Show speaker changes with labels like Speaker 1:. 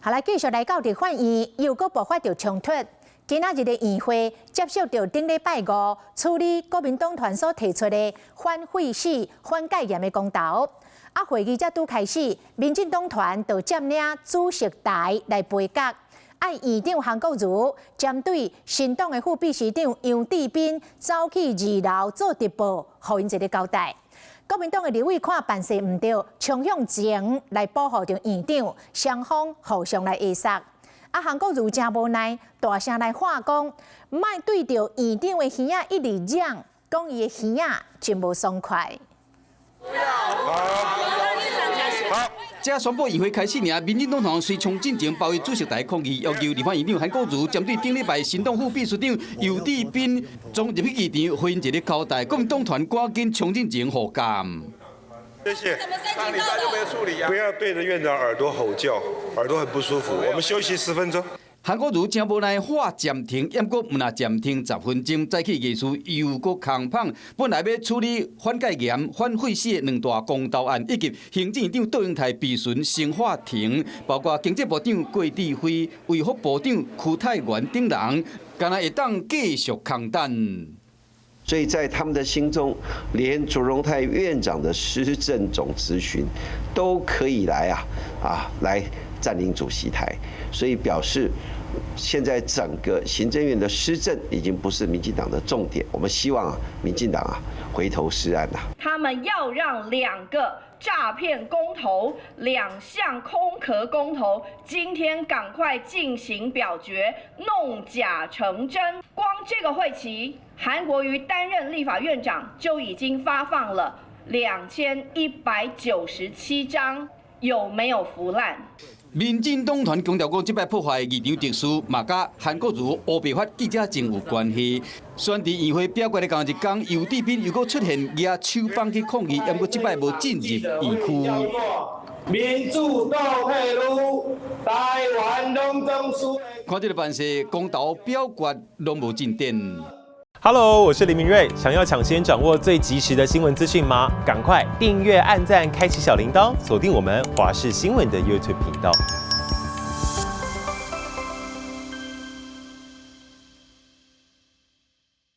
Speaker 1: 好來，繼續來到立法院，又閣爆發著衝突。今仔日的院會接受著頂禮拜五處理國民黨團所提出的反廢死、反戒嚴的公投。啊，會議才拄開始，民進黨團就佔領主席台來杯葛，愛院長韓國瑜針對新黨的副秘書長楊智斌走去二樓做直播，予𪜶一个交代。國民黨的立委看辦勢毋對，衝向前來保護著院長，雙方互相來下殺。啊，韓國瑜誠無奈，大聲來喊講，莫對著院長的耳仔一直嚷，講伊的耳仔真無爽快。
Speaker 2: 好，這宣布議會開始爾，民進黨團隨衝進前包圍主席台抗議，要求立法院長韓國瑜針對頂禮拜新黨副秘書長游智彬衝入去議場，予𪜶一个交代。國民黨團趕緊衝進前護監。
Speaker 3: 謝謝。不要對着院長耳朵吼叫，耳朵很不舒服。我們休息10分鐘。
Speaker 2: 韓國瑜誠無奈喊暫停，毋過毋但暫停10分鐘，早起議事又閣空放。本來欲處理反戒嚴、反廢死的兩大公投案，以及行政院長卓榮泰備詢生化庭，包括經濟部長郭智輝、衛福部長邱泰源等人，敢若會當繼續空等。
Speaker 4: 所以在他們的心中，連卓榮泰院長的施政總質詢都可以來啊，來佔領主席台，所以表示現在整個行政院的施政已經不是民進黨的重點。我們希望啊，民進黨啊回頭是岸吶。
Speaker 5: 他們要讓兩個詐騙公投、兩項空殼公投，今天趕快進行表決，弄假成真。光這個會期，韓國瑜擔任立法院長就已經發放了2197張，有沒有浮濫？
Speaker 2: 民進黨團強調講，這擺破壞議場秩序，嘛佮韓國瑜烏白發記者證有關係。雖然佇院會表決的仝一工，游智彬又閣出現舉手板去抗議，毋過這擺無進入院區。
Speaker 6: 民主倒退嚕，台灣攏總輸。
Speaker 2: 看這个辦勢，公投表決攏無進展。
Speaker 7: Hello，我是林明瑞。想要搶先掌握最及時的新聞資訊嗎？趕快訂閱、按讚、開啟小鈴鐺，鎖定我們華視新聞的 YouTube 頻道。